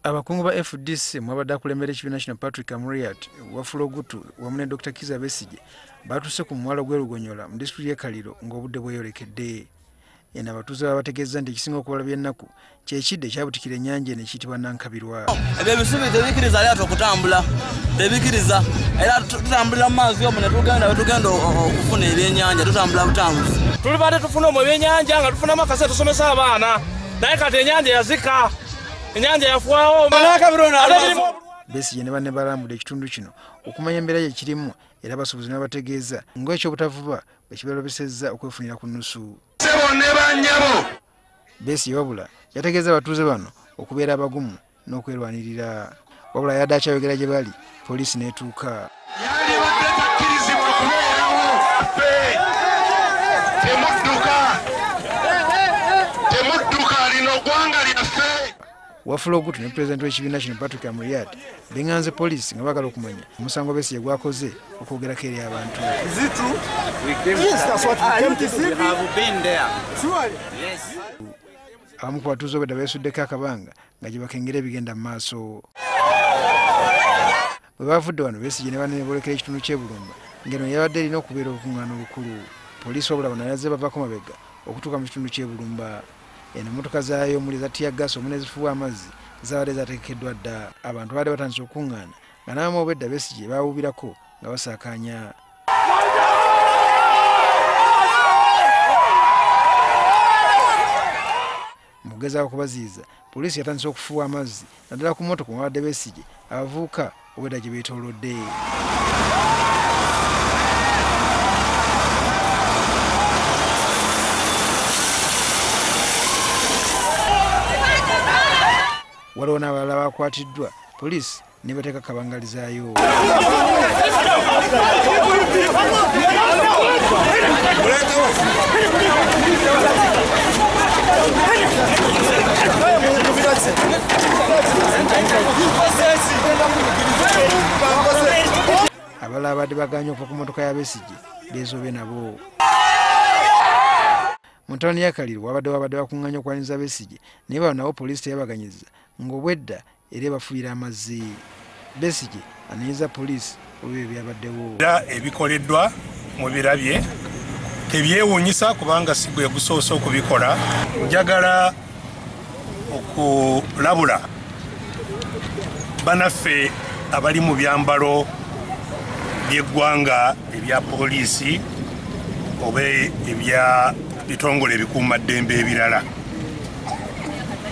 Abakungu ba FDC mwabadde akulembera ekibiina kino Patrick Amuriat, Wafula Ogutu wamu ne Dr. Kizza Besigye batuuse ku mwalo gw'e Lugonyola mu disitulikiti y'e Kaliro ng'obudde bweyolekedde. Eno abatuuze babategeeza nti ekisinga okubalabya ennaku kyekidde ekyabutikira ennyanja eno ekiyitibwa Nankabirwa. Ebyo ebisubi tebikiriza lyato okutambula, tebikiriza era tutambulira mu maazi omwo ne tugenda wetugenda okufuna ebyennyanja, tutambula butambuzi. Tulibadde tufuna omwo ebyennyanja nga tufunamu akasente tusomesa abaana, naye kati ennyanja yazika, ennyanja yafwawo. Besigye ne banne balambudde ekitundu kino okumanya embeera gye kirimu era abasuubuzi n'abategeeza ng'ekyobutavuba bwe kibalobesezza okwefunira ku nnusu. Besigye wabula yategeeza abatuuze bano okubeera abagumu n'okwerwanirira. Wabula yadde akyayogera gye bali, poliisi n'etuuka. Yandibadde takkirizibwa kubeerawo. Temudduka, temudduka, lino ggwanga lyaffe. Wafula Ogutu ne pulezidenti w'ekibiina kino Patrick Amuriat beŋŋanze poliisi nga baagala okumanya omusango Besigye gwakoze okwogerako eri abantu. Abamu ku batuuze obwedda beesuddeko akabanga nga gye bakengera ebigenda mu maaso. Bwe bavudde wano Besigye ne banne ne boolekera ekitundu ky'e Bulumba ng'eno yabadde erina okubeera olukuŋŋaana olukulu. Poliisi wabula bano yazze bavaako mabega okutuuka mu kitundu ky'e Bulumba. Eno emmotoka zaayo omuli eza teargas omu n'ezifuuwa amazzi zaabadde zaategekeddwa dda. Abantu baadde batandise okuŋŋaana nga n'abamu obwedda Besigye baawuubirako nga basaakaanya. Mu kugezaako okubaziyiza, poliisi yatandise okufuuwa amazzi naddala ku mmotoka omwabadde Besigye abavubuka obwedda gye beetoolodde. Waliwo n'abalala bakwatiddwa poliisi ne bateeka kabangali zaayo. Abalala abadde bagaanye okuva ku mmotoka ya Besigye beezoobye nabo. Mu ttawuni ya Kaliro wabadde bakuŋŋaanya okwaniriza Besigye naye bano nabo poliisi teyabaganyiza ng'obwedda era ebafuuyira amazzi. Besigye anenyezza poliisi olw'ebyo byabaddewo. Era ebikoleddwa mubirabye tebyewuunyisa kubanga si gwe gusoose okubikola. Njagala okulabula bannaffe abali mu byambalo by'eggwanga ebya poliisi oba ebya bitongole ebikuumaddembe ebirala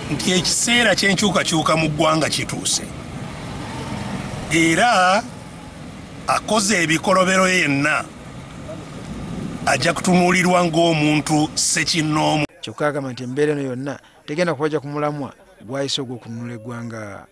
nti ekiseera ky'enkyukakyuka mu ggwanga kituuse, era akoze ebikolobero yenna ajja kutunuulirwa ng'omuntu ssekinnoomu. Kyokka agamba nti embeera eno yonna tegenda kubajja ku mulamwa gwayise ogw'okununula eggwanga.